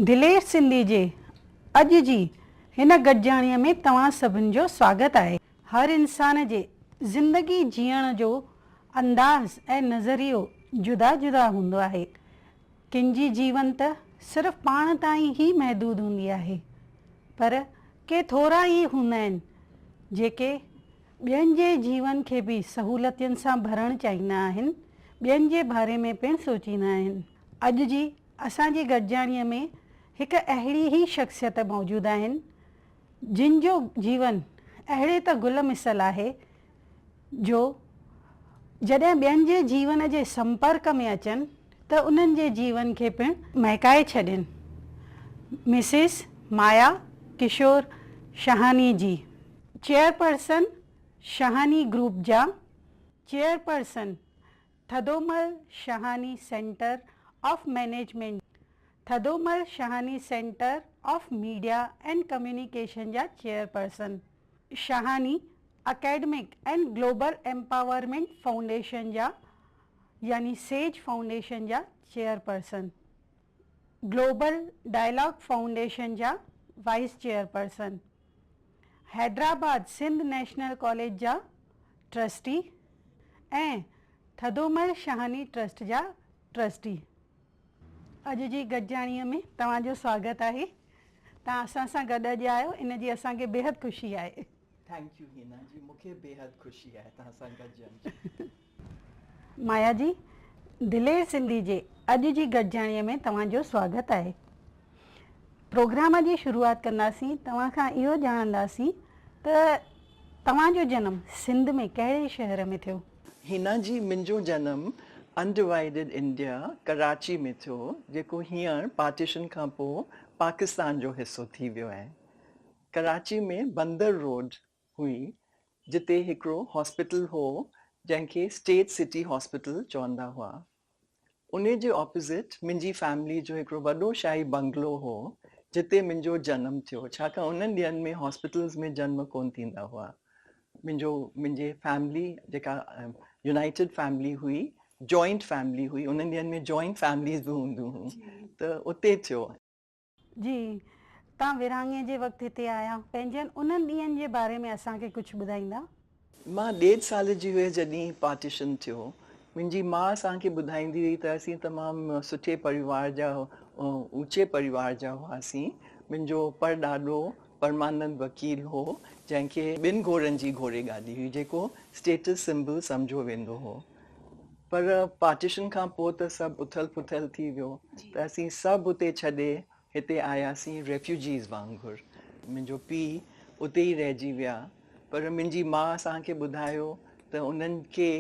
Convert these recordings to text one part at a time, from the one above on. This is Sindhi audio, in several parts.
دلير سنڌي جي اڄ جي هن گڏجاڻيء ۾ توهان سڀن جو سواگت آهي. هر انسان جي زندگي جيئڻ جو انداز ۽ نظريو جدا جدا هوندو آهي. ڪن جي جيون ته صرف پاڻ تائين ئي محدود هوندي آهي، پر ڪي ٿورا ئي هوندا آهن، جيڪي ٻين جي جيون کي به سهولتين سان ڀرڻ چاهيندا آهن، ٻين جي باري ۾ پڻ سوچيندا آهن. اڄ جي اسان جي گڏجاڻيء ۾ هڪ اهڙي ئي شخصيت موجود آهن، جن جو جيون اهڙي ته گل مثل آهي، جو جڏهن ٻين جي جيون جي سمپرڪ ۾ اچن ته انهن جي جيون کي پڻ مهڪائي ڇڏين. مسز مايا ڪشور شهاني جي. چيئرپرسن شهاني گروپ جا chairperson Thadomal Shahani centre of management, Thadomal Shahani centre of media and communication جا chairperson, Shahani academic and global empowerment foundation جا يعني سيج فائونڊيشن جا چيئرپرسن، گلوبل ڊائلاگ فائونڊيشن جا vice chairperson, Hyderabad Sindh national college جا ٽرسٽي ۽ ٿڌومل شاهاني ٽرسٽ جا ٽرسٽي. اڄ جي گڏجاڻيء ۾ توهان جو سواگت آهي. توهان اسان سان گڏ اڄ آهيو ان جي اسان کي بيحد خوشي آهي. Thank you Hina جي مون کي بيحد خوشي آهي توهان سان گڏجڻ جي. مايا جي، دلير سنڌي جي اڄ جي گڏجاڻيء ۾ توهان جو سواگت آهي. پروگرام جي شروعات ڪنداسين توهان کان اهو ڄاڻنداسين ته توهان جو جنم سنڌ ۾ ڪهڙي شهر ۾ ٿيو؟ هينا جي، منهنجو جنم انڊيوائيڊڊ انڊيا ڪراچي ۾ ٿيو جيڪو هينئر پارٽيشن کان پوء پاڪستان جو حصو ٿي ويو آهي. ڪراچي ۾ بندر روڊ هئي جتي هڪڙو هاسپيٽل هو جنهن کي اسٽيٽ سٽي هاسپيٽل چوندا هئا. انهي جي آپوزٽ منهنجي فيملي جو هڪڙو وڏو شاهي بنگلو هو جتي منهنجو جنم ٿيو ڇاڪاڻ انهن ڏينهن ۾ هاسپيٽلز ۾ جنم ڪونه ٿيندا هئا. منهنجو منهنجي فيملي جيڪا يونائيٽيڊ فيملي هئي جوائنٽ فيملي هئي انهن ڏينهن ۾ جوائنٽ فيمليز به هونديون هيون ته اتي ٿيو. جي، توهان ورهاڱي جي وقت هتي آيا، پنهنجن انهن ڏينهن جي باري ۾ اسان کي ڪجهه ٻڌائيندا؟ مان ڏيڍ سال جي هيس جڏهن پارٽيشن ٿيو. منهنجي ماء اسان کي ٻڌائيندي هئي ته اسين تمام سٺي پريوار جا اوچي پريوار جا هئاسين. منهنجو پڙڏاڏو پرمانند وڪيل هو جنهن کي ٻن گهوڙن جي گهوڙي گاڏي هئي جيڪو اسٽيٽس سمبل سمجهيو ويندو هو. پر پارٽيشن کان پوء ته سڀ اٿل پٿل ٿي ويو ته اسين سڀ اتي ڇڏي هتي آياسين ريفيوجيز وانگر. منهنجو پيء اتي ئي رهجي ويا پر منهنجي ماء اسان کي ٻڌايو ته انهن کي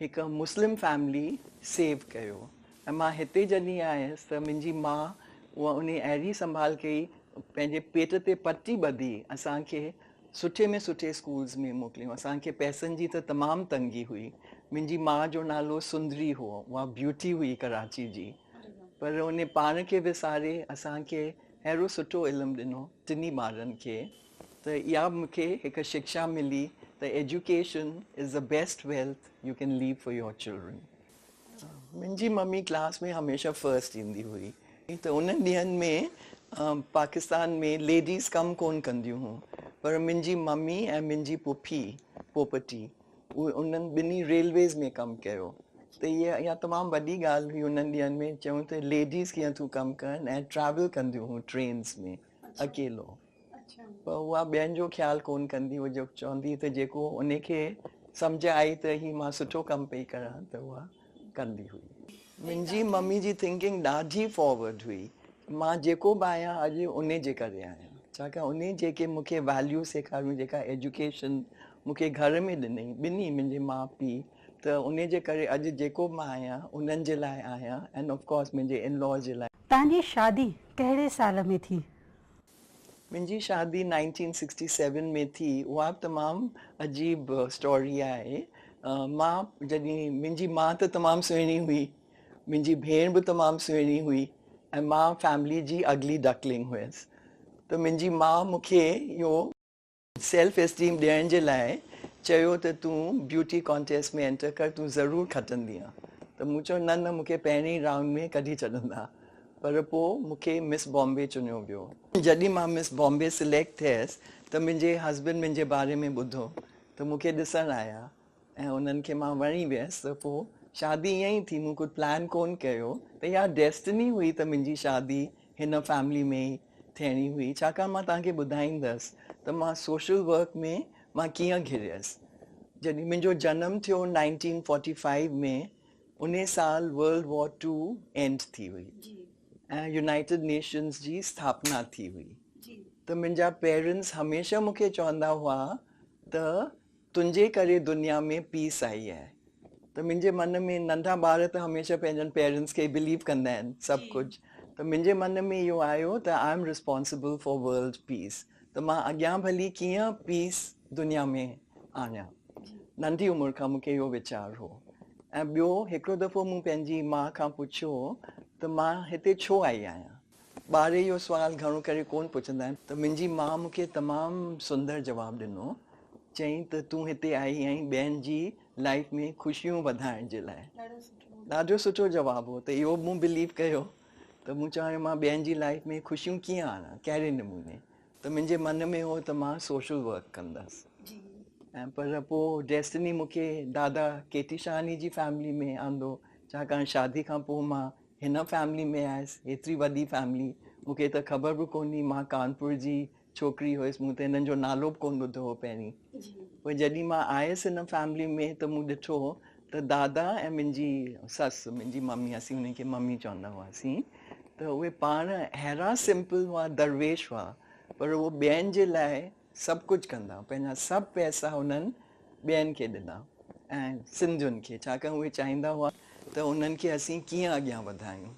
هڪ مسلم فيملي سيو ڪيو ۽ مان هتي جڏهن آيس ته منهنجي ماء اها انهي اهڙي سنڀال ڪئي پنهنجي پيٽ تي پٽي ٻڌي اسان کي سٺي ۾ سٺي اسڪولز ۾ موڪليون. اسان کي پئسن جي ته تمام تنگي هئي. منهنجي ماء جو نالو سندري هو. اها بيوٽي هئي ڪراچي جي. پر ان پاڻ کي وساري اسان کي اهڙو سٺو علم ڏنو ٽنهي ٻارن کي ته اها مون کي هڪ شڪشا ملي ته education is the best wealth you can leave for your children. منهنجي ممي ڪلاس ۾ هميشه فرسٽ ايندي هئي ته انهن ڏينهن ۾ پاڪستان ۾ ليڊيز ڪم ڪون ڪنديون هيون پر منهنجي ممي ۽ منهنجي پڦي پوپٽي اهي انهن ٻنهي ريلويز ۾ ڪم ڪيو ته اها اها تمام وڏي ڳالهه هئي انهن ڏينهن ۾ چيون ته ليڊيز ڪيئن ٿيون ڪم ڪن ۽ ٽريول ڪنديون هيون ٽرينز ۾ اڪيلو. پر اها ٻين جو خيال ڪونه ڪندي هئي جو چوندي هئي ته جيڪو ان کي سمجهه آئي ته هي مان سٺو ڪم پئي ڪران ته اها ڪندي هئي. منهنجي ممي جي ٿنڪنگ ڏاڍي فارورڊ هئي. مان جيڪو به آهيان اڄ ان جي ڪري آهيان. ڇاڪاڻ ان جيڪي مون کي ويليوز سيکاريون جيڪا ايجوڪيشن مون کي گهر ۾ ڏنئي ٻنهي منهنجي ماء پيء ته ان جي ڪري اڄ جيڪو به مان آهيان انهن جي لاء آهيان اينڊ آف ڪورس منهنجي ان لاز جي لاء. توهان جي شادي ڪهڙي سال ۾ ٿي؟ منهنجي شادي نائنٽين سڪسٽي سيون ۾ ٿي اها به تمام عجيب اسٽوري آهي مان جڏهن منهنجي ماء ته تمام سهڻي هئي منهنجي ڀيڻ به تمام سهڻي هئي ۽ مان فيملي جي اگلي ڊڪلنگ هيس ته منهنجي ماء مون کي اهو سيلف اسٽيم ڏيڻ جي لاء چيو ته تون بيوٽي ڪانٽيسٽ ۾ انٽر ڪر تون ضرور کٽندينء ته مون چيو نه نه مون کي پهرين ئي رائونڊ ۾ ڪڍي ڇڏندا. پر پوء مون کي مس بامبي چنيو ويو. جڏهن مان مس بامبي سليڪٽ ٿيس ته منهنجي هسبنڊ منهنجي باري ۾ ٻڌو ته مون کي ڏسڻ آيا ۽ انهن کي مان وڻي ويس ته پوء شادي ائين ئي ٿي مون ڪجهه پلان ڪونه ڪيو ته اها ڊيسٽني هئي ته منهنجي شادي هن فيملي ۾ ئي ٿيڻي هئي ڇاڪاڻ مان توهان کي ٻڌائيندس ته مان سوشل ورڪ ۾ مان ڪيئن گهريس جڏهن منهنجو جنم ٿيو 1945 ۾ انهي سال ورلڊ وار ٽو اينڊ ٿي هئي ۽ يونائيٽيڊ نيشنز جي اسٿاپنا ٿي هئي ته منهنجا پيرنٽس هميشه مون کي چوندا هئا ته تنهنجي ڪري دنيا ۾ پيس آئي آهي ته منهنجي من ۾ ننڍا ٻار ته هميشه پنهنجن پيرنٽس کي بليو ڪندا آهن سڀ ڪجهه ته منهنجي من ۾ اهو آيو ته I am responsible for world peace ته مان اڳيان ڀلي ڪيئن پيس دنيا ۾ آڻيان ننڍي عمر کان مونکي اهو ويچار هو ۽ ٻيو هڪڙو دفعو مون پنهنجي ماء کان پڇيو ته مان هتي ڇو آئي آهيان ٻار اهو سوال گهڻو ڪري ڪونه پڇندا آهن ته منهنجي ماء مون کي تمام سندر جواب ڏنو. چيائين ته تون هتي آئي آهين ٻين جي لائيف ۾ خوشيون وڌائڻ جي لاء. ڏاڍو سٺو جواب هو ته اهو مون بليو ڪيو ته مون چيو هاڻي مان ٻين جي لائيف ۾ خوشيون ڪيئن آڻان ڪهڙي نموني ته منهنجي من ۾ هو ته مان سوشل ورڪ ڪندس ۽ پر پوء ڊيسٽني مون کي دادا ڪي ٽي شهاڻي جي فيملي ۾ آندو ڇاڪاڻ شادي کان پوء مان هن فيملي ۾ آيس، هيتري وڏي فيملي، مون کي ته خبر به ڪونه هئي، مان ڪانپور جي ڇوڪري هيس، مون ته هنن جو نالو به ڪونه ٻڌو هو پهرين. پوء جڏهن مان آيس هن فيملي ۾ ته مون ڏٺو ته دادا ۽ منهنجي سس، منهنجي ممي، اسين هن کي ممي چوندا هئاسين، ته اهي پاڻ اهڙا سمپل هئا، درويش هئا، پر اهو ٻين جي لاء سڀ ڪجهه ڪندا، پنهنجا سڀ پئسا هنن ٻين کي ڏنا ۽ سنڌين کي، ڇاڪاڻ اهي چاهيندا هئا ته انهن کي اسين ڪيئن اڳيان وڌايون.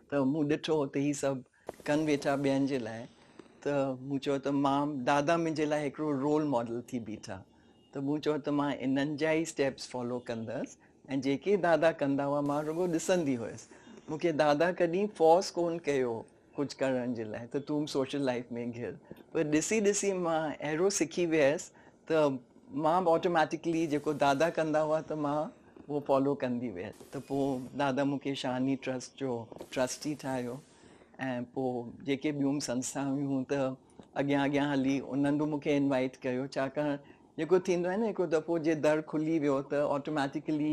ته مون ڏٺو ته هي سڀ ڪن ويٺا ٻين جي لاء، ته مون چيو ته مان، دادا منهنجي لاء هڪڙو رول ماڊل ٿي بيٺا، ته مون چيو ته مان انهن جا ئي اسٽيپس فالو ڪندس ۽ جيڪي دادا ڪندا هئا مان رڳو ڏسندي هيس. مون کي دادا ڪڏهن فورس ڪونه ڪيو ڪجهه ڪرڻ جي لاء ته تون سوشل لائيف ۾ گهر، پر ڏسي ڏسي مان اهڙو سکي ويس ته مان به آٽوميٽڪلي جيڪو دادا ڪندا هئا ته مان اهو فالو ڪندي ويس. ته پوء دادا مون کي شهاني ٽرسٽ جو ٽرسٽي ٺاهيو ۽ پوء جيڪي ٻيون سنسٿائون هيون ته اڳيان اڳيان هلي انهن به مون کي انوائيٽ ڪيو، ڇاڪاڻ جيڪو ٿيندو آهي نه هڪڙو دفعو جي در کلي ويو ته آٽوميٽيڪلي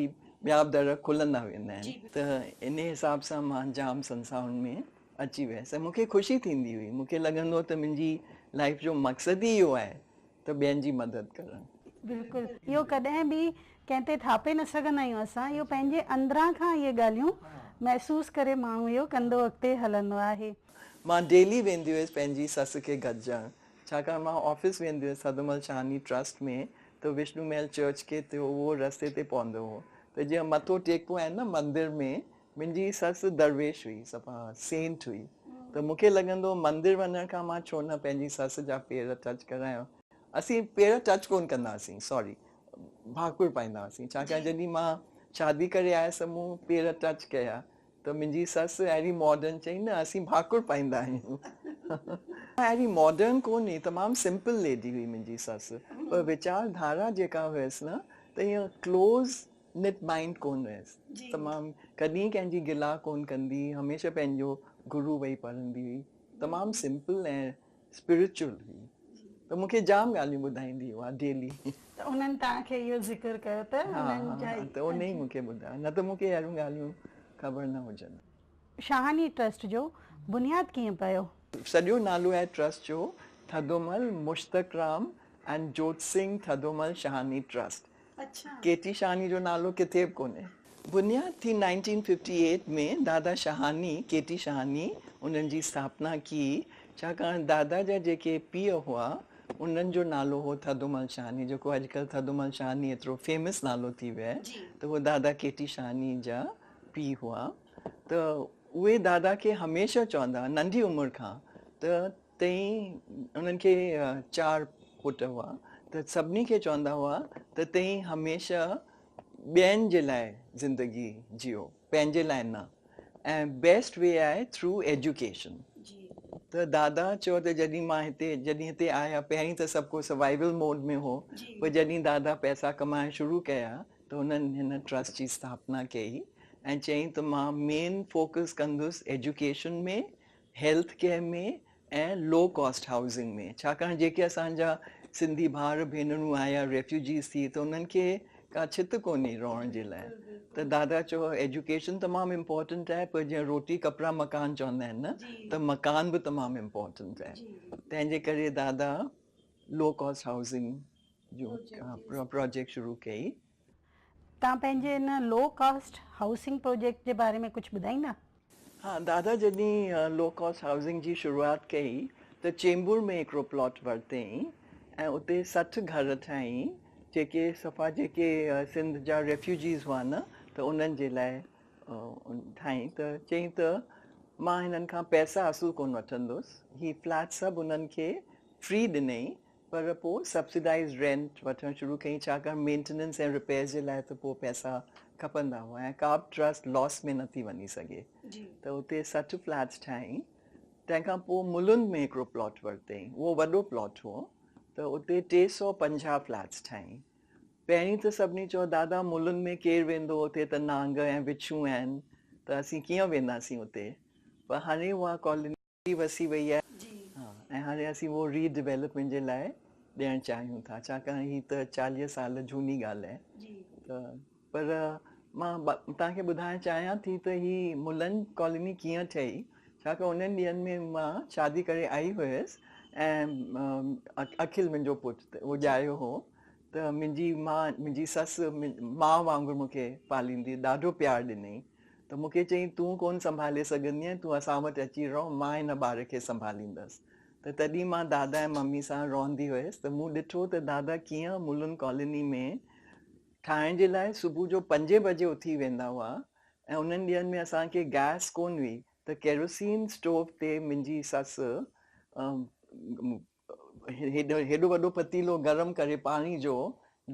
ٻيا به در کلندا ويندا آهن ته انهي حساب سان مان جام سنسٿائن ۾ اچي ويس ۽ مون کي خوشي ٿيندي هئي مون کي لڳندو هو ته منهنجي لائيف جو مقصد ئي اهو آهي ته ٻين جي مدد ڪرڻ. بلڪل اهو ڪڏهن به ڪنهن تي ٿاپي نه سگهندا آهيون اسان اهو پنهنجي اندران کان اهي ڳالهيون محسوس ڪري ماڻهو اهو ڪندو اڳتي هلندو آهي. مان ڊيلي ويندي هيس پنهنجي سس کي گڏجڻ ڇاڪاڻ مان آفيس ويندي هيس ٿڌومل شهاني ٽرسٽ ۾ ته وشنو محل چرچ کي ٿيو اهو رستي تي پوندو هو ته جيئن مٿو ٽيڪبو آهي نه مندر ۾ منهنجي سس درويش هئي صفا سينٽ هئي ته مون کي لڳندو هو مندر وڃڻ کان مان ڇو نه پنهنجي سس جا پير ٽچ ڪرايان اسين پير ٽچ ڪونه ڪندا هئاسين سوري ڀاڪر پائيندا هئاسين ڇاڪاڻ جڏهن مان شادي ڪري آيس ته مون پير ٽچ ڪيا ته منهنجي سس اهڙي ماڊرن چئي نه اسين ڀاڪر پائيندا آهيون. اهڙي ماڊرن ڪونه هئي تمام سمپل ليڊي هئي منهنجي سس پر ويچار ڌارا جيڪا هيس نه ته ائين ڪلوز نٽ مائنڊ ڪونه هيس تمام ڪڏهن ڪنهن جي گلا ڪونه ڪندي هميشه پنهنجو گرو ويهي پڙهندي هئي تمام سمپل ۽ اسپرچوئل هئي ته مون کي جام ڳالهيون ٻڌائيندي هئا ڊيلي. ته انهن توهان کي اهو ذڪر ڪيو ته انهن جا ها ته انهي مون کي ٻڌايو نه ته مون کي اهڙيون ڳالهيون خبر نه هجن. شاهاني ٽرسٽ جو بنياد ڪيئن پيو؟ سڄو نالو آهي ٽرسٽ جو ٿڌومل مشتق رام ۽ جوت سنگهه ٿڌومل شاهاني ٽرسٽ. ڪي ٽي شاهاني جو نالو ڪٿي به ڪونهي. بنياد ٿي 1958 ۾ دادا شاهاني، ڪي ٽي شاهاني، انهن جي اسٿاپنا ڪي، ڇاڪاڻ دادا جا جيڪي پيء هئا انهن جو نالو هو ٿڌومل شاهاني جيڪو اڄڪلهه ٿڌومل شاهاني ايترو فيمس نالو ٿي ويو آهي ته اهو دادا ڪي ٽي شاهاني جا پيء هئا ته اهي دادا کي هميشه چوندا هئا ننڍي عمر کان ته تئين انهن کي چار پٽ هئا ته سڀني کي چوندا هئا ته تئين هميشه ٻين جي لاء زندگي جيئو پنهنجي لاء نه ۽ بيسٽ وي آهي ٿرو ايجوڪيشن ته دادا چيو ته جڏهن مان هتي جڏهن هتي آيا پهرين ته سڀ ڪو سروائيول موڊ ۾ هو پوء جڏهن دادا پئسا ڪمائڻ شروع ڪيا ته انهن هن ٽرسٽ جي اسٿاپنا ڪئي ۽ چيائين ته مان مين فوڪس ڪندس education ۾، health care ۾ ۽ low cost housing ۾، ڇاڪاڻ جيڪي اسان جا سنڌي ڀائر ڀينرون آيا ريفيوجيز ٿي ته انهن کي ڪا ڇت ڪونهي رهڻ جي لاء ته دادا چيو ايجوڪيشن تمام امپورٽنٽ آهي پر جيئن روٽي ڪپڙا مڪان چوندا آهن نه ته مڪان به تمام امپورٽنٽ آهي تنهن جي ڪري دادا لو ڪاسٽ هائوسنگ جو پروجيڪٽ شروع ڪئي. توهان پنهنجي ان لو ڪاسٽ هائوسنگ پروجيڪٽ جي باري ۾ ڪجهه ٻڌائيندا؟ ها دادا جڏهن لو ڪاسٽ هائوسنگ جي شروعات ڪئي ته چيمبور ۾ هڪڙو پلاٽ ورتئين ۽ اتي 60 گهر ٺاهيائين جيڪي صفا جيڪي سنڌ جا ريفيوجيز هئا نه ته انهن جي لاء ٺاهيائين ته چيائين ته مان هنن کان پئسا اصل ڪونه وٺندس هي فليٽ سڀ انهن کي فري ڏنئين پر پوء سبسڊائيزڊ رينٽ وٺڻ شروع ڪيائين ڇاڪاڻ مينٽيننس ۽ رپيئرز جي لاء ته پوء پئسا کپندا هئا ۽ ڪا به ٽرسٽ لاس ۾ نٿي وڃي سگهي ته اتي 60 فليٽس ٺاهيائين. تنهن کان پوء ملند ۾ هڪڙو پلاٽ ورتائين، اهو وڏو پلاٽ هو ته اتي 350 فليٽس ٺاهيائين. پهرين ته سڀني چيو دادا ملند ۾ ڪير ويندو اتي ته نانگ ۽ وڇون آهن ته اسين ڪيئن وينداسين اتي پر هاڻي اها ڪالوني وسي وئي آهي ۽ هاڻي اسين اهو ري ڊيولپمينٽ جي لاء ڏيڻ چاهيون ٿا ڇاڪاڻ هي ته 40 سال جهوني ڳالهه آهي ته پر مان توهان کي ٻڌائڻ چاهيان ٿي ته هي ملن ڪالوني ڪيئن ٺهي ڇاڪاڻ انهن ڏينهن ۾ مان شادي ڪري آئي هيس ۽ اکل منهنجو پٽ اهو ڄايو هو ته منهنجي ماء منهنجي سس ماء وانگر مون کي پاليندي ڏاڍو پيار ڏنائين ته مون کي چيائين تون ڪونه سنڀالي سگهندينء، تون اسان وٽ اچي رهه، مان هن ٻار کي سنڀاليندس. ته تڏهن مان دادا ۽ ممي سان رهندي هيس ته مون ڏٺو ته دادا ڪيئن ملن ڪالوني ۾ ٺاهڻ جي لاء صبح جو پنجين بجي اٿي ويندا هئا ۽ انهن ڏينهن ۾ اسان کي گئس ڪونه هئي ته ڪيروسين اسٽوو تي منهنجي سس هيڏو وڏو پتيلو گرم ڪري پاڻي جو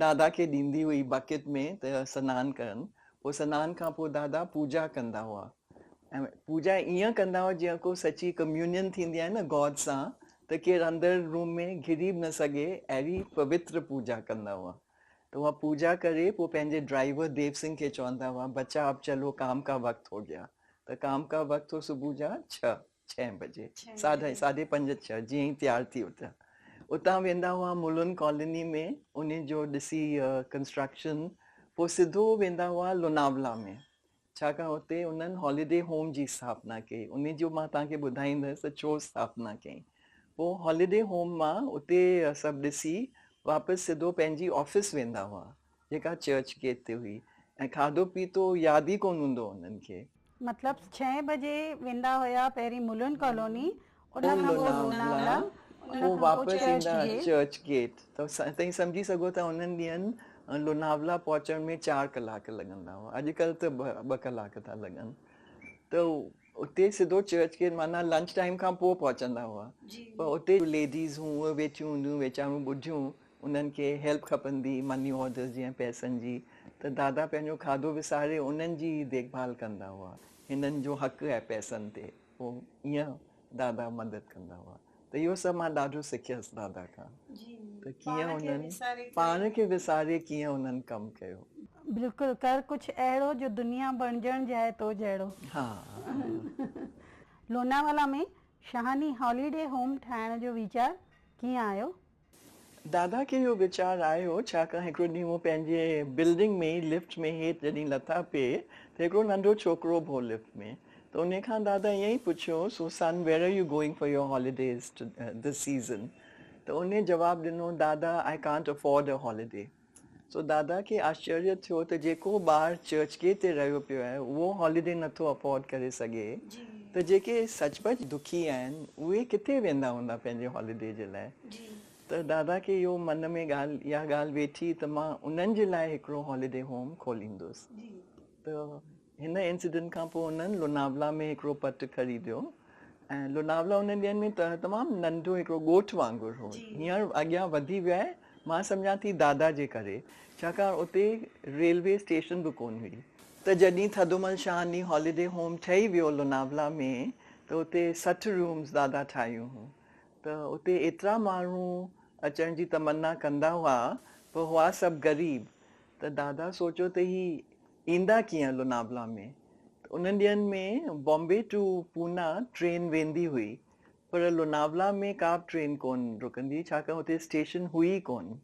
دادا کي ڏيندي هئي بڪيٽ ۾ ته سنان ڪرن. پوء سنان کان پوء دادا پوڄا ڪندا هئا ۽ پوڄا ائين ڪندا هئا جيئن ڪو سچي ڪميونين ٿيندي آهي نه گاڊ سان ته ڪير اندر روم ۾ گهڙي به نه سگهي اهڙي پوتر پوڄا ڪندا هئا ته اها پوڄا ڪري پوء پنهنجي ڊرائيور ديو سنگهه کي چوندا هئا بچا اب چلو ڪام ڪا وقت هو گيا ته ڪام ڪا وقت هو صبح جا ڇهه. ڇهين بجي، ساڍي پنج ڇهه جيئن ئي تيار ٿي اٿيا. اتان ويندا هئا ملن ڪالوني ۾ انهي جو ڏسي ڪنسٽرڪشن، پوء سڌو ويندا هئا لوناولا ۾ ڇاڪاڻ اتي انهن هاليڊي هوم جي اسٿاپنا ڪئي، انهي جو مان توهان کي ٻڌائيندس ته ڇو اسٿاپنا ڪئي. پوء هاليڊي هوم مان اتي سڀ ڏسي واپس سڌو پنهنجي آفيس ويندا هئا جيڪا چرچ گيٽ تي هئي ۽ کاڌو پيتو ياد ئي ڪونه هوندو هو انهن کي. مطلب ڇهين بجي ويندا هيا پهرين ملن ڪالوني ان کان پوء لوناولا ان پوء واپس ايندا چرچ گيٽ ته توهين سمجهي سگهو ٿا انهن ڏينهن لوناولا پهچڻ ۾ 4 ڪلاڪ لڳندا هئا اڄڪلهه ته 2 ڪلاڪ ٿا لڳن ته اتي سڌو چرچ گيٽ معنيٰ لنچ ٽائيم کان پوء پهچندا هئا پر اتي ليڊيز هون اهي ويٺيون هونديون ويچاريون ٻڍيون انهن کي هيلپ کپندي مني آرڊرز جي ۽ پئسن جي ته دادا پنهنجو کاڌو وساري انهن جي ئي ديک ڀال ڪندا هئا. هنن جو حق آهي پئسن تي. پوء ائين دادا مدد ڪندا هئا. ته اهو سڀ مان ڏاڍو سکيس دادا کان ته ڪيئن انهن پاڻ کي وساري ڪيئن انهن ڪم ڪيو. بلڪل ڪر ڪجهه اهڙو جو دنيا بڻجڻ جائي تو جهڙو. ها. لوناوالا ۾ شاهاني هاليڊي هوم ٺاهڻ جو ويچار ڪيئن آيو؟ دادا کي اهو ويچار آيو، ڇاڪاڻ هڪڙو ڏينهن هو پنهنجي بلڊنگ ۾ ئي لفٽ ۾ هيٺ جڏهن لٿا پئي ته هڪڙو ننڍو ڇوڪرو به هو لفٽ ۾ ته انهي کان دادا ائين ئي پڇيو، so son where are you going for your holidays this season? ته انهي جواب ڏنو، دادا I can't afford a holiday. سو دادا کي آشچريه ٿيو ته جيڪو ٻار چرچ گيٽ تي رهيو پيو آهي اهو هاليڊي نٿو افورڊ ڪري سگهي ته جيڪي سچ پچ دکي آهن اهي ڪٿي ويندا هوندا پنهنجي هاليڊي جي لاء. ته دادا کي اهو من ۾ ڳالهه اها ڳالهه ويٺي ته مان انهن جي لاء هڪڙو هاليڊي هوم کوليندس. ته هن انسيڊنٽ کان پوء انهن لوناولا ۾ هڪڙو پٽ خريديو ۽ لوناولا انهن ڏينهن ۾ ته تمام ننڍو هڪڙو ڳوٺ وانگر هو. هينئر اڳيان وڌي ويو آهي، مان سمجهان ٿي دادا جي ڪري، ڇاڪاڻ اتي ريلوي اسٽيشن به ڪونه هئي. ته جڏهن ٿڌومل شاهاني هاليڊي هوم ٺهي ويو لوناولا ۾ ته اتي 60 رومز دادا ٺاهيون هيون ته اتي ايترا ماڻهو اچڻ جي تمنا ڪندا هئا پر هئا سڀ غريب ته دادا سوچيو ته هي ايندا ڪيئن لوناولا ۾؟ انهن ڏينهن ۾ بامبي ٽو پونا ٽرين ويندي هئي پر لوناولا ۾ ڪا به ٽرين ڪونه رڪندي هئي ڇاڪاڻ اتي اسٽيشن هئي ئي ڪونه.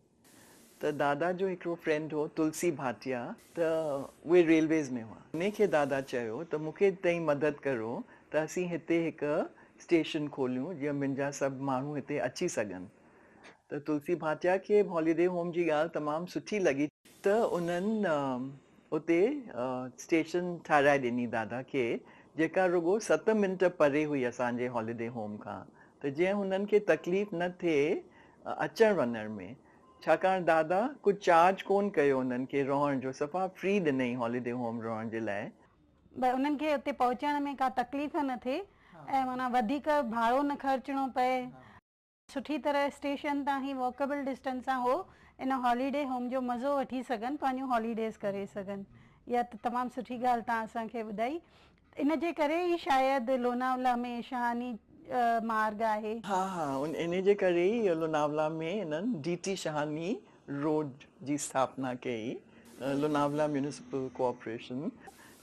ته دادا جو هڪڙو فرينڊ هو تلسي ڀاٽيا ته اهي ريلويز ۾ هئا. انهي کي دادا چيو ته مون کي تئين مدد ڪرو ته اسين هتي هڪ اسٽيشن کوليون جيئن منهنجا سڀ ماڻهو هتي اچي سگهن. ته تلسي ڀاٽيا کي به هاليڊي هوم جي ڳالهه تمام سٺي لڳي. ته انهن اتي اسٽيشن ٺاهرائي ڏني دادا کي جيڪا رڳو 7 منٽ پري هئي اسان جي هاليڊي هوم کان ته جيئن هنن کي تڪليف نه ٿئي اچڻ وڃڻ ۾، ڇاڪاڻ دادا ڪجهه چارج ڪونه ڪيو انهن کي رهڻ جو، صفا فري ڏنئي هاليڊي هوم رهڻ جي لاء. ڀئي انهن کي اتي پهچڻ ۾ ڪا تڪليف نه ٿئي ۽ معنيٰ وڌيڪ ڀاڙو نه خرچڻو پئي. سٺي طرح اسٽيشن تان هي واڪيبل ڊسٽنس سان هو ان هاليڊي هوم جو مزو وٺي سگهن، پنهنجون هاليڊيز ڪري سگهن. اها ته تمام سٺي ڳالهه توهان اسان کي ٻڌائي. ان جي ڪري ئي شايد لوناولا ۾ شهاني مارڳ آهي. ها ها انهي جي ڪري ئي لوناولا ۾ انهن ڊي ٽي شهاني روڊ جي اسٿاپنا ڪئي، لوناولا ميونسپل ڪارپوريشن.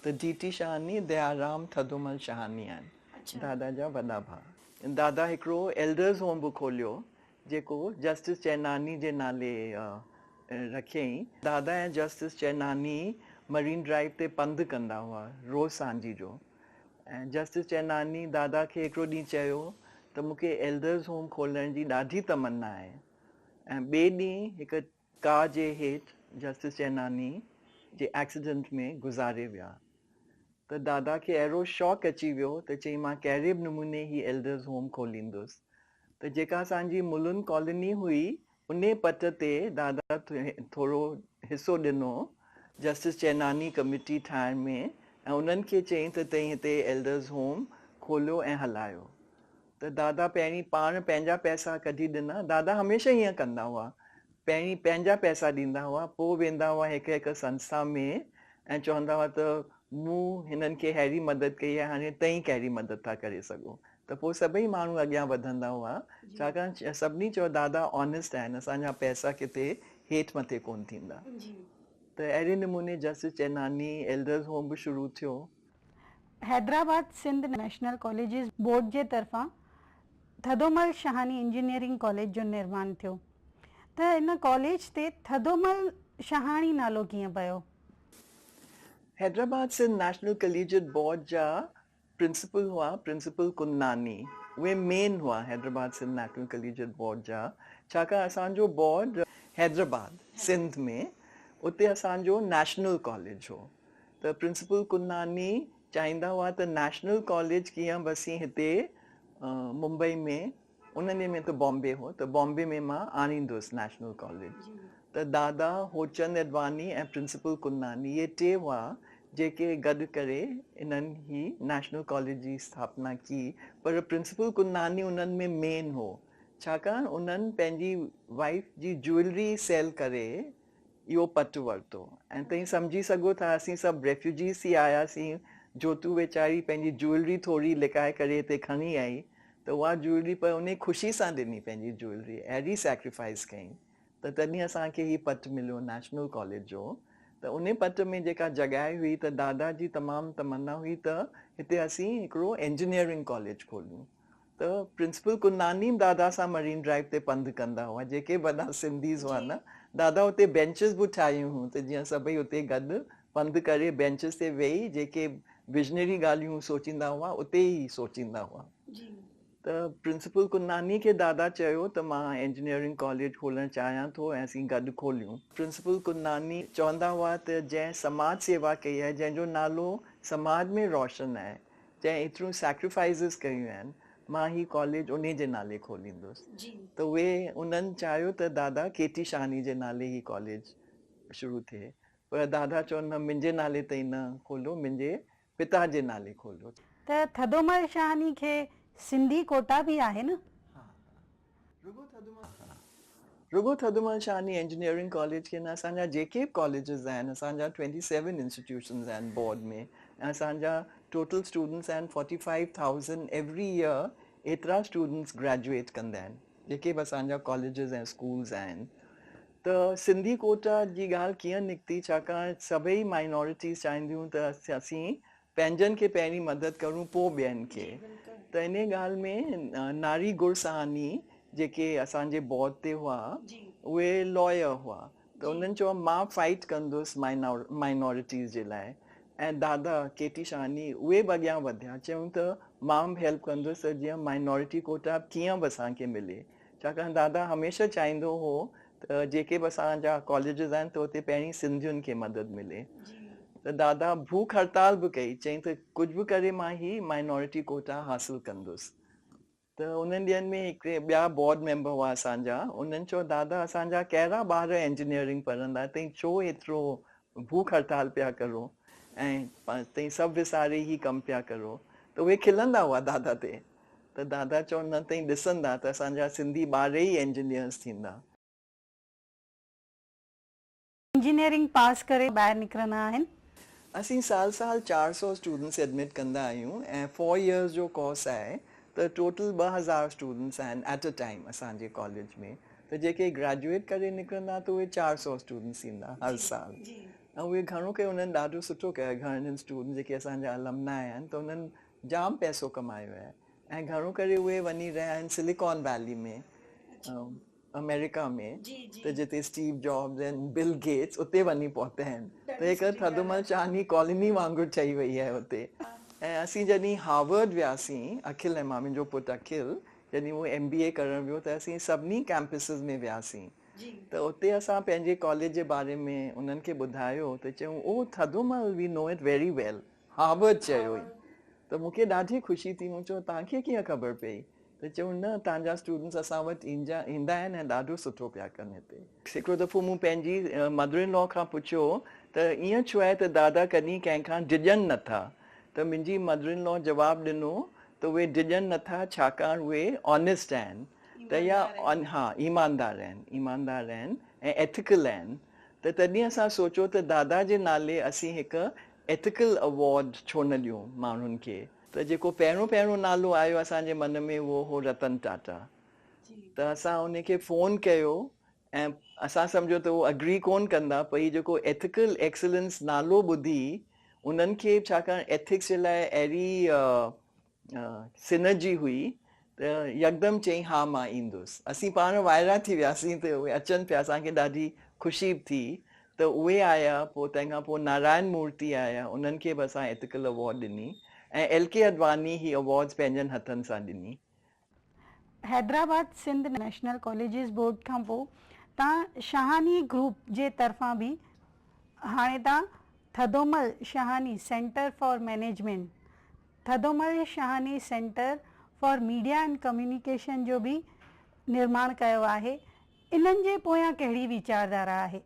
ته ڊي ٽي شهاني ديارام ٿڌومل شهاني آهن، دادا جا وڏا ڀاء. دادا هڪڙو ايلڊرز هوم به کوليو جيڪو جسٽس چيناني جي نالي رکيائين. دادا ۽ جسٽس چيناني مرين ڊرائيو تي پنڌ ڪندا هئا روز سانجهي جو ۽ جسٽس چيناني دادا کي هڪڙو ڏينهن چيو ته مون کي ايلڊرز هوم کولڻ جي ڏاڍي تمنا آهي ۽ ٻئي ڏينهن هڪ ڪار جي هيٺ جسٽس چيناني جي ايڪسيڊنٽ ۾ گذاري ويا ته دادا کي اهڙو شاڪ اچي ويو ته چيائين مان ڪهڙي به نموني هي ايلڊرز هوم کوليندس ته جيڪا اسان جي ملن ڪالوني هئي انهي پٽ تي دادا ٿورو حصو ڏنو جسٽس چيناني ڪميٽي ٺاهڻ ۾ ۽ انهن کي چيائين ته تئين هتي ايلڊرز هوم کوليو ۽ هلايو ته دادا پهرين پاڻ پنهنجا پئسا ڪڍي ڏنا دادا هميشه ائين ڪندا هئا پهرين پنهنجا پئسا ڏيندا هئا پوء ويندا هئا هڪ هڪ سنسٿا ۾ ۽ چوندا هئا ته مون هنن کي ههڙي مدد ڪئي آهي هاڻي تئين ڪهڙي مدد ٿا ڪري سگهو ته پوء سڀئي ماڻهو اڳيان وڌندا هئا، ڇاڪاڻ سڀني چيو دادا آنيسٽ آهن، اسان جا پئسا ڪٿي هيٺ مٿي ڪونه ٿيندا. ته اهڙي نموني جسٽس چيناني ايلڊرز هوم به شروع ٿيو. Hyderabad Sindh national colleges board جي طرفان ٿڌومل شهاڻي انجنيئرنگ ڪاليج جو نرماڻ ٿيو ته ان ڪاليج تي ٿڌومل شهاڻي نالو ڪيئن پيو؟ حيدرآباد سنڌ نيشنل ڪليجيٽ بورڊ جا پرنسپل هئا پرنسپل ڪندناني اهي مين هئا حيدرآباد سنڌ نيشنل ڪليجيٽ بورڊ جا ڇاڪاڻ اسان جو بورڊ حيدرآباد سنڌ ۾ اتي اسان جو نيشنل ڪاليج هو ته پرنسپل ڪندناني چاهيندا هئا ته نيشنل ڪاليج ڪيئن به اسين هتي ممبئي ۾ انهن ڏينهن ۾ ته بامبي هو ته بامبي ۾ مان آڻيندس نيشنل ڪاليج ته دادا هوچند اڊواني ۽ پرنسپل ڪنداني اهي ٽي هئا جيڪي گڏ ڪري انهن هي نيشنل ڪاليج جي اسٿاپنا ڪي پر پرنسپل ڪنداني انهن ۾ مين هو ڇاڪاڻ انهن پنهنجي وائيف جي جوئلري سيل ڪري اهو پٽ ورتو ۽ توهين سمجهي سگهو ٿا اسين سڀ ريفيوجيز ٿي آياسين جوتو ويچاري پنهنجي جوئلري ٿوري لڪائي ڪري هتي کڻي آئي ته اها جوئلري پر انهي خوشي سان ڏني پنهنجي جوئلري اهڙي سيڪريفائيس ڪئي ته تڏهن اسان کي هي پٽ مليو نيشنل ڪاليج جو ته انهي پٽ ۾ جيڪا جڳهه هئي ته دادا جي تمام تمنا هئي ته هتي اسين هڪڙو انجنيئرنگ ڪاليج کوليون ته پرنسپل ڪنداني به دادا سان مرين ڊرائيو تي پنڌ ڪندا هئا جيڪي به وڏا سنڌيز هئا نه دادا اتي بينچز به ٺاهيون هيون ته جيئن سڀئي اتي گڏ پنڌ ڪري بينچز تي ويهي جيڪي وزنري ڳالهيون سوچيندا هئا اتي ئي سوچيندا هئا ته پرنسپل ڪنداني کي دادا چيو ته مان انجنيئرنگ ڪاليج کولڻ چاهيان ٿو ۽ اسين گڏ کوليون. پرنسپل ڪنداني چوندا هئا ته جنهن سماج سيوا ڪئي آهي جنهن جو نالو سماج ۾ روشن آهي جنهن ايتريون سيڪريفائيزز ڪيون آهن مان هي ڪاليج انهي جي نالي کوليندس ته اهي انهن چاهيو ته دادا ڪي ٽي شاهني جي نالي هي ڪاليج شروع ٿئي پر دادا چون نه منهنجي نالي تي نه کوليو منهنجي پتا جي نالي کوليو. ته ٿڌومل شاهني کي سنڌي ڪوٽا به آهي نه؟ ها رڳو ٿڌومل شاهني انجنيئرنگ ڪاليج کي نه اسان جا جيڪي به ڪاليجز آهن اسان جا ٽوئنٽي سيون انسٽيٽيوشنز آهن بورڊ ۾ ۽ اسان جا ٽوٽل اسٽوڊنٽس آهن 45,000 ايوري يئر ايترا اسٽوڊنٽس گريجوئيٽ ڪندا آهن جيڪي به اسان جا ڪاليجز ۽ اسڪولز آهن ته سنڌي ڪوٽا جي ڳالهه ڪيئن نڪتي ڇاڪاڻ سڀئي مائنورٽيز چاهينديون ته اسين پنهنجن کي پهرين مدد ڪرون پوء ٻين کي. ته انهي ڳالهه ۾ ناري گرسهاني جيڪي اسان جي بورڊ تي هئا اهي لائر هئا ته انهن چيو مان فائيٽ ڪندس مائنارٽيز جي لاء ۽ دادا ڪي ٽي شهاني اهي به اڳيان وڌيا چيائون ته مان به هيلپ ڪندس ته جيئن مائنارٽي ڪوٽا ڪيئن به اسان کي ملي ڇاڪاڻ دادا هميشه چاهيندو هو ته جيڪي به اسان جا ڪاليجز آهن ته اتي پهرين سنڌين کي مدد ملي ته دادا ڀوک هڙتال به ڪئي چيائين ته ڪجهه به ڪري مان هي مائنارٽي ڪوٽا حاصل ڪندس ته انهن ڏينهن ۾ هڪڙي ٻيا بورڊ ميمبر هئا اسان جا انهن چيو دادا اسان جا ڪهڙا ٻار انجنيئرنگ پڙهندا تئين ڇو ايترو ڀوک هڙتال پيا ڪرو ۽ تئين سڀ وساري هي ڪم پيا ڪرو ته اهي کلندا هئا دادا تي ته دادا چون نه تئين ڏسندا ته اسان جا سنڌي ٻار ئي انجنيئرز ٿيندا. انجنيئرنگ پاس ڪري ٻاهر نڪرندا آهن. اسين سال سال 400 اسٽوڊنٽس ايڊمٽ ڪندا آهيون ۽ فور يئرز جو ڪورس آهي ته ٽوٽل 2000 اسٽوڊنٽس آهن ايٽ ا ٽائيم اسان جي ڪاليج ۾ ته جيڪي گريجوئيٽ ڪري نڪرندا ته اهي 400 اسٽوڊنٽس ٿيندا هر سال ۽ اهي گهڻو ڪري انهن ڏاڍو سٺو ڪيو آهي گهڻن اسٽوڊنٽس جيڪي اسان جا المنا آهن ته انهن جام پئسو ڪمايو آهي ۽ گهڻو ڪري اهي وڃي رهيا آهن سليڪان ويلي ۾ آمريڪا ۾ ته جتي اسٽيو جابز ۽ بل گيٽس اتي وڃي پهتا آهن ته هڪ ٿڌومل شاهني ڪالوني وانگر ٺهي وئي آهي اتي. ۽ اسين جڏهن هارورڊ وياسين اکل ۽ مان منهنجو پٽ اکل جڏهن هو ايم بي اي ڪرڻ ويو ته اسين سڀني ڪيمپسز ۾ وياسين ته اتي اسان پنهنجي ڪاليج جي باري ۾ انهن کي ٻڌايو ته چيون او Thadomal we know it very well Harvard چيو ئي ته مون کي ڏاڍي خوشي ٿي مون چيو توهان کي ڪيئن خبر پئي ته چيو نه توهان جا اسٽوڊنٽس اسان وٽ ايندا آهن ۽ ڏاڍو سٺو پيا ڪن هتي. هڪڙو دفعو مون پنهنجي مدر ان لا کان پڇيو ته ائين ڇو آهي ته دادا ڪڏهن ڪنهن کان ڊڄن نٿا ته منهنجي مدر ان لا جواب ڏنو ته اهي ڊڄن نٿا ڇاڪاڻ اهي آنيسٽ آهن ته يا ها ايماندار آهن ايماندار آهن ۽ ايٿيڪل آهن ته تڏهن اسان سوچيو ته دادا جي نالي اسين هڪ ايٿيڪل ايوارڊ ڇو نه ڏيون ماڻهن کي ته جيڪو پهريون پهريون نالو آيو اسان جي من ۾ اهو هو رتن ٽاٽا ته اسان ان کي فون ڪيو ۽ اسان سمجهيو ته هو اگري ڪون ڪندا پر هي جيڪو ايٿيڪل ايڪسلنس نالو ٻڌي انهن کي ڇاڪاڻ ايٿڪس جي لاء اهڙي سنرجي هئي ته يڪدم چيائين ها مان ايندس. اسين پاڻ وائرا ٿي وياسين ته اهي اچن پيا اسان کي ڏاڍي خوشي به ٿي ته اهي آيا پوء تنهن کان پوء نارائڻ مورتي آيا انهن کي به اسان ايٿيڪل ايوارڊ ڏني ۽ ايل ڪي اڊواني هي ايوارڊز پنهنجن هٿن سان ڏني. Hyderabad Sindh national colleges board کان پوء تان شاهاني گروپ جي طرفان به هاڻي تان Thadomal Shahani centre for management Thadomal Shahani centre for media and communication جو به نرماڻ ڪيو آهي، انهن جي پويان ڪهڙي ويچارڌارا آهي؟